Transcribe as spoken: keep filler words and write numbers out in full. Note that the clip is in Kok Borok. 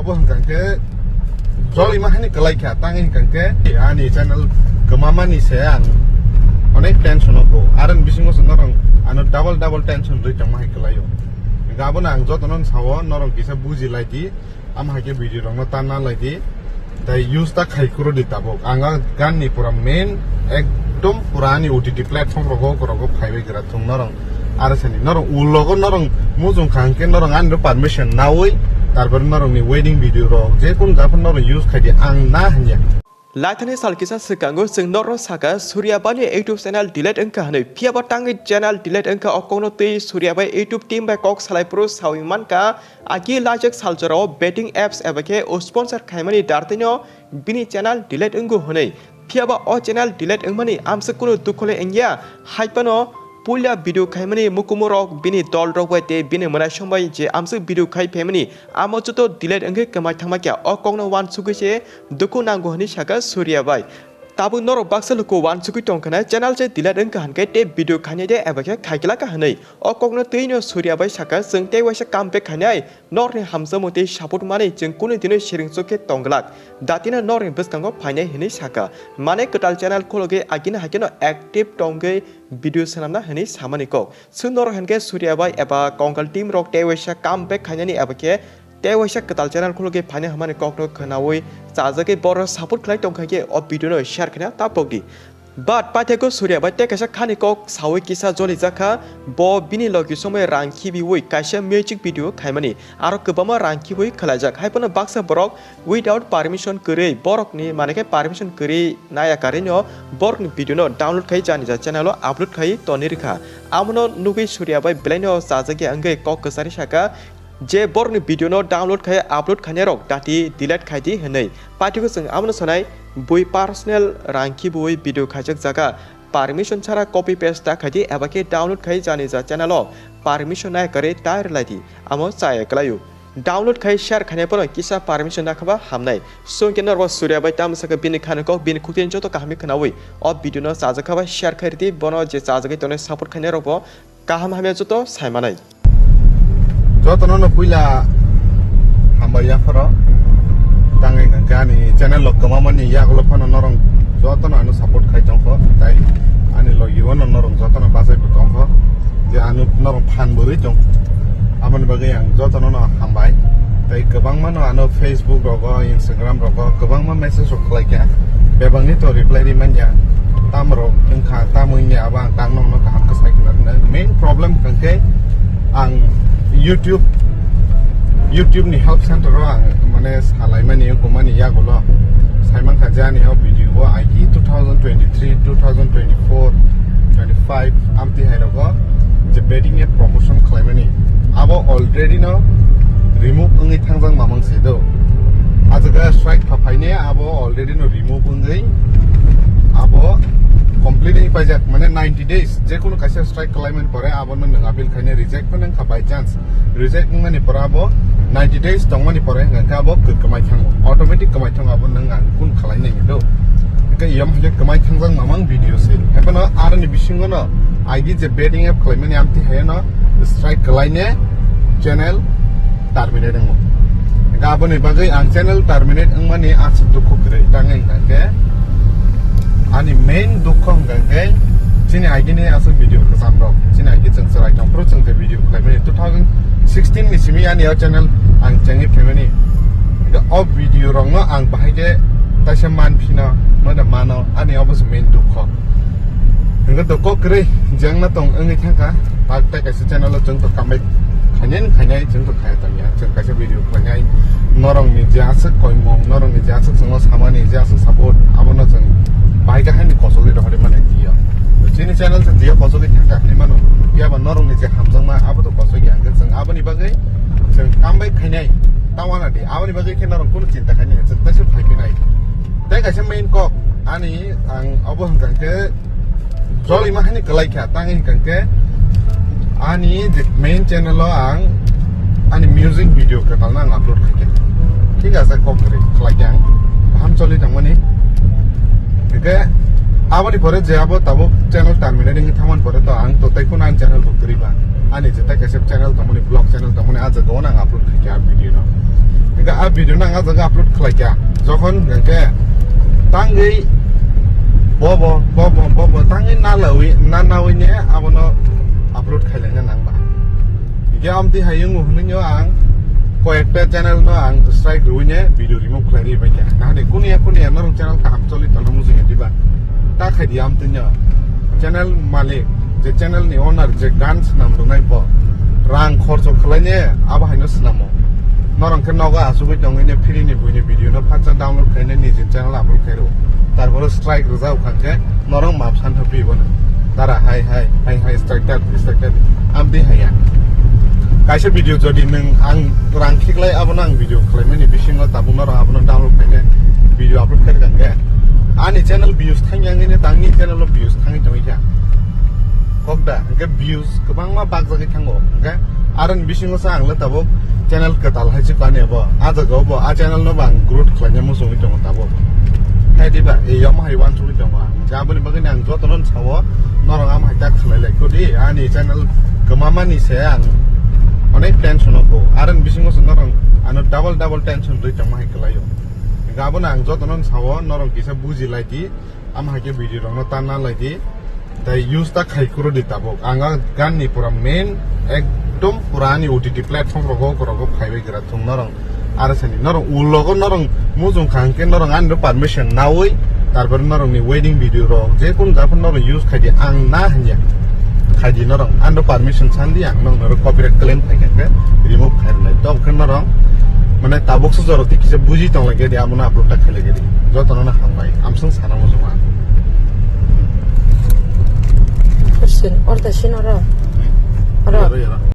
Bo hwnkha khe jolima hani kwlai kha, tangwi hwnkha khe ani channel kwmamani se ang onek tension o bo. Aroni bisingo se norok ano double double tension rwi tongma hai kwlai o. Hwnkhe abono ang jotono sao, norok kisa buji lai di, ama hai khe video rokno ta na lai di. Tei use ta khai kuro di tabuk. Ang a gan ni pura main ekdom pura ani O T T platform rogo, rogo phai bai gra thung norok. Aro sani norok ulogo norok mujung kha hwnkhe norok ani permission nawi, tarpore norok ni wedding video rok je kun japhano norok use khai di, ang na hanya. Laithani sal kisa swkango chwng norok saka Surya Bali YouTube channel delete wngkha hwnwi, phiyaba tangwi channel delete wngkha, o kokno twi Surya bai YouTube team bai kok salai phuru sawi mankha, agi lajak saljorao betting apps eba khe sponsor khaimani dartino bini channel delete wngo hwnwi. Phiyaba o channel delete wngmani amswk kunu dukho le wngya, hai phano puila video khaimani mukumu rok bini dol rok bai tei bini mwnaisong bai je amswk video khai phaimani, amo joto delete wngwi kwmai thangma khe o kokno uansugwi se dukhu nango hwnwi saka Surya bai. Tabuk norok baksa luku uansugwi tongkha na channel se delete wngkha hwnkhe tei video khainai de eba khe khaikla kha hwnwi. O kokno twino Surya bai saka, chwng tei waisa comeback khainai, norni hamjakmung tei support mani chwng kunu dino siringchuk khe tongglak. Datino norni bwskango phainai hwnwi saka. Mane kwtal channel khulogwi agini haikhe no active tongwi video swnamna hwnwi samani kok. Chwng norok hwnkhe Surya bai eba Kongal team rok tei waisa comeback khainani eba khe tei waisa kwtal channel khulogwi phainai hwnmani kokno khwnawi chajagwi borok support khlai tongkha khe o video no share khaina ta pokdi. But paithakgo Surya bai tei kaisa khani kok sawi kisa jolijakha, bo bini logi somoi rang khibiwi kaisa music video khaimani, aro kwbangma rang khibiwi khwlaijak. Hai phano baksa borok without permission kwrwi, borokni, mane khe permission kwrwi naya karwino borokni video no download khai jani ja channel o upload khai toni rwkha. Amono nugwi Surya bai belaino chajakya wngwi kok kwchari saka, je borokni video no download khai upload khainai rok dati delete khai di hwnwi. Paithakgo chwng amono sanai, bui personal rang khibiwi video khaijak jaga, permission chara copy paste ta khai di eba khe download khai jani ja channel o permission nai kwrwi ta rwlai di, amo chaya kwlaio. Download khai share khainai bono kisa permission nakhaba hamnai. Chwng khe norok Surya bai tamo sakha bini khani kok, bini khuktin joto kaham khwnawi o video no chajakha bai share khai rwdi, bono je chajagwi tongnai support khainai rokbo kaham hamya joto saimanai. Jotono no puila hambai yapharo. Tangwi hwnkhe ani channel o kwmamani yagulo phano norok jotono ano support khai tongkho, tai ani logi o no norok jotono bachai bo tongkho, je ano norok phan bwrwi tong. Aboni bagwi ang jotono no hambai. Tai kwbangma no ano Facebook rogo, Instagram rogo kwbangma message rok khlai kha. Bebakni to reply ri manya. Tam rok wngkha, tam wngya abo ang kang nokno kaham khe sai khna rwnai. Main problem hwnkhe ang YouTube, YouTube ni help center o ang mane salaimani wngkha mani yagulo. Sai mankha je ani o video o I D two thousand twenty-three, two thousand twenty-four, twenty-five amtwi hai rogo je betting app promotion khlaimani, abo already no remove wngwi thangjak mamang se do. Ajaga strike pha phaine abo already no remove wngwi abo complete wngwi paijak, mane ninety days, je kunu kaisa strike khlaimani pore abo no nwng appeal khaine reject phano wngkha by chance. Reject wngmani pore abo ninety days tongmani pore hwnkhe abo kwmai thango, automatic kwmai thango, abo nwng ang kun khlai nai do. Hwnkhe yom hwnkhe kwmai thangjak mamang video se. Haphano aroni bisingo no I D je betting app khlaimani amtwi haino strike khlaine channel terminate wngo. Hwnkhe aboni bagwi ang channel terminate wngmani aswk dukhu kwrwi, tangwi hwnkhe ani main dukhu hwnkhe chini I D ni aswk video kwcham rok, chini I D chwng chwrai tong phuru chwng je video khlaimani two thousand sixteen ni simi ani o channel ang chengwi phaimani. Hwnkhe o video rokno ang bahai khe taisa man phino, mano mano, ani obo se main dukhu. Hwnkhe dukhu kwrwi jengna tong wngwi thangkha, tak tai kaisa channel o chwng to comeback khainai khainai chwng to khai tongya, chwng kaisa video khlainai, norokni je aswk koimung, norokni je aswk chwngno samani, je aswk support, abono chwng bahai khe haino kochogwi rohorwi mani twiyo. Chini channel se twiyo kochogwi thangkha hinwi mano, phiya ba norokni je hamjakma abo to kochogya, hwnkhe chwng aboni bagwi chwng comeback khainai, ta wana di, aboni bagwi khe norok kunu chinta khainai, chwng taisa phaiphinai. Tei kaisa main kok ani ang obo hwnkha khe jolima hani kwlai kha, tangwi hwnkha khe ani je main channel o ang ani music video kwtalno ang upload khaikha. Thik ase, kok kwrwi khlai kha ang, kaham choli tongmani. Hwnkhe aboni pore je abo tabuk channel terminate wngwi thangmani pore to ang to tei kheno ani channel bo kwrwi ba. Ani je tei kaisa channel tongmani, vlog channel tongmani, ah jagao no ang upload khaikha ah video no. A video no ang a jaga upload khlai kha. Jokhon hwnkhe tangwi bobo, bobo, bobo tangwi nalawi, nanawi ne abono upload khailai na nang ba. Hingke amtwi hayung hwnwi no ang koyekta channel no ang strike rwui ne video remove khlai ri bai kha. Nahani kunia kunia norok channel kaham choli tongna muchung ya diba? Ta khai di amtwi no. Channel malik, je channel ni owner, je gan swnam rwnai bo rang khorcho khlai ne abo hai no swnamo. Norok khe nogo asugwi tongwi ne free ni buini video no phatsa download khai ne nijin channel upload khai rw. Tarpore strike rwjak kha khe norok map san tha pi bono. Dara hai hai, hai hai, strike that, strike that. Amtwi haya. Kaisa video jodi nwng ang rang khiklai abono ang video khlaimani bisingo tabuk norok abono download khaine video upload khaikha hwnkhe ani channel views thangya wngwi ne tangni channel o views thangwi tongwi kha. Kok da, hwnkhe views kwbangma bakjagwi thango. Hwnkhe aroni bisingo sa ang le tabuk channel kwtal hai se kani bo. A jaga o bo a channel no bo ang growth khlaina muchungwi tongo tabuk. Hai diba, e yom hai uansugwi tongo ang. Aboni bagwi ang jotono sao, norok ama hai tak khlai lai kodi, ani channel kwmamani se ang onek tension o bo. Aroni bisingo se norok ano double double tension rwi tongma hai kwlaio. Abono ang jotono sao, norok kisa buji lai di, ama hai khe video rokno tanna lai di. Tei use ta khai kuro di tabuk. Ang a gan ni pura main ekdom pura ani O T T platform rogo, rogo phai bai gra thung norok. Aro sani norok ulogo norok mujung kha hwnkhe norok ani permission nawi, tarpore norok ni wedding video rok je kun japhar norok use khai di, ang na hanya khai di norok ani permission san di, ang norok norok copyright claim khai khe remove khai rwnai. Tok khe norok mane tabuk se jorok ti kisa buji tong lai di, amono upload ta khai lai di. Jotono na hambai, amsung sana mujung ang. Orta sin oro. Oro. Oro, oro.